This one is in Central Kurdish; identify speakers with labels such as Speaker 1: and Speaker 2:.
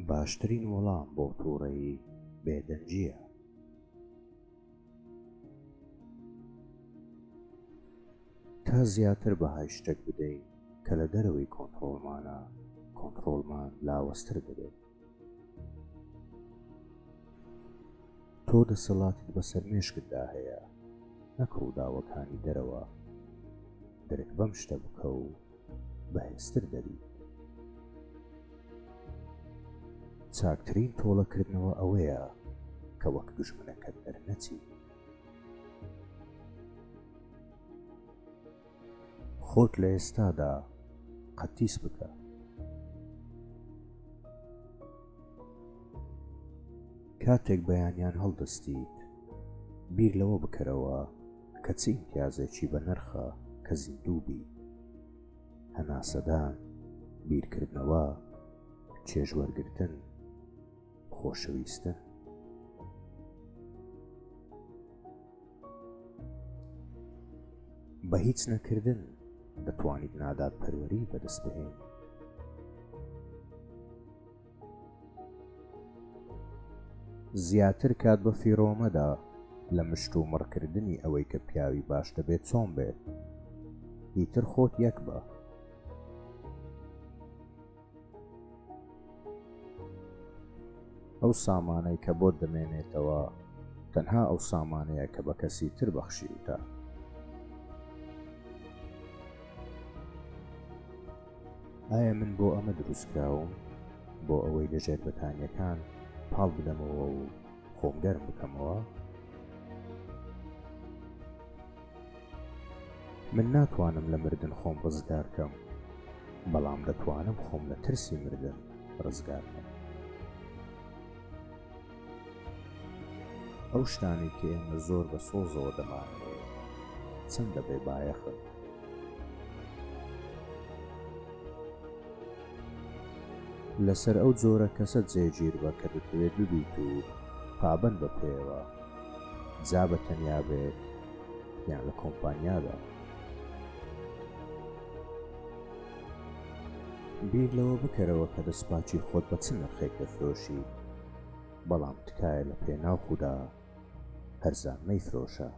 Speaker 1: باشترین وەڵام بۆ تووڕەیی بێدەنگییە. تا زیاتر بەهای شتێک بدەین کە لە دەرەوەی کۆنتڕۆڵمانە، کۆنتڕۆڵمان لاوەزتر دەبێت. تۆ دەسەڵاتت بەسەر مێشکتدا هەیە، نەک ڕووداوەکانی دەرەوە. درک بەم شتە بکە و بەهێزتر دەبیت. چاکترین تۆڵەکردنەوە ئەوەیە کە وەک دوژمنەکەت دەرنەچیت. خۆت لە ئێستادا قەتیس بکە. کاتێک بەیانیان هەڵدەستیت، بیر لەوە بکەرەوە کە چ ئیمتیازێکی بەنرخە کە زیندوو بیت. هەناسەدان، بیرکردنەوە، چێژوەرگرتن، خۆشەویستن. بە هیچ نەکردن دەتوانیت نادادپەروەری بەدەست بهێنیت. زیاتر کات بە فیڕۆ مەدە لە مشتومڕکردنی ئەوەی کە پیاوی باش دەبێت چۆن بێت. ئیتر خۆت یەک بە. ئەو سامانەی کە بۆت دەمێنێتەوە تەنها ئەو سامانەیە کە بە کەسی تر بەخشیوتە. ئایا من بۆ ئەمە دروستکراوم؟ بۆ ئەوەی لە ژێر بەتانیەکان پاڵ بدەمەوە و خۆم گەرم بکەمەوە؟ من ناتوانم لە مردن خۆم ڕزگار کەم، بەڵام دەتوانم خۆم لە ترسی مردن ڕزگار کەم. ئەو شتانەی کە ئێمە زۆر بە سۆزەوە دەمانەوێت چەندە بێ بایەخن. لەسەر ئەو جۆرە کەسە جێگیر بە کە دەتەوێت ببیت و پابەند بە پێیەوە، جا بە تەنیا بێت یان لە کۆمپانیادا. بیر لەوە بکەرەوە کە دەستپاکی خۆت بە چ نرخێک دەفرۆشیت، بەڵام تکایە لە پێناو خودا هەرزان مەیفرۆشە.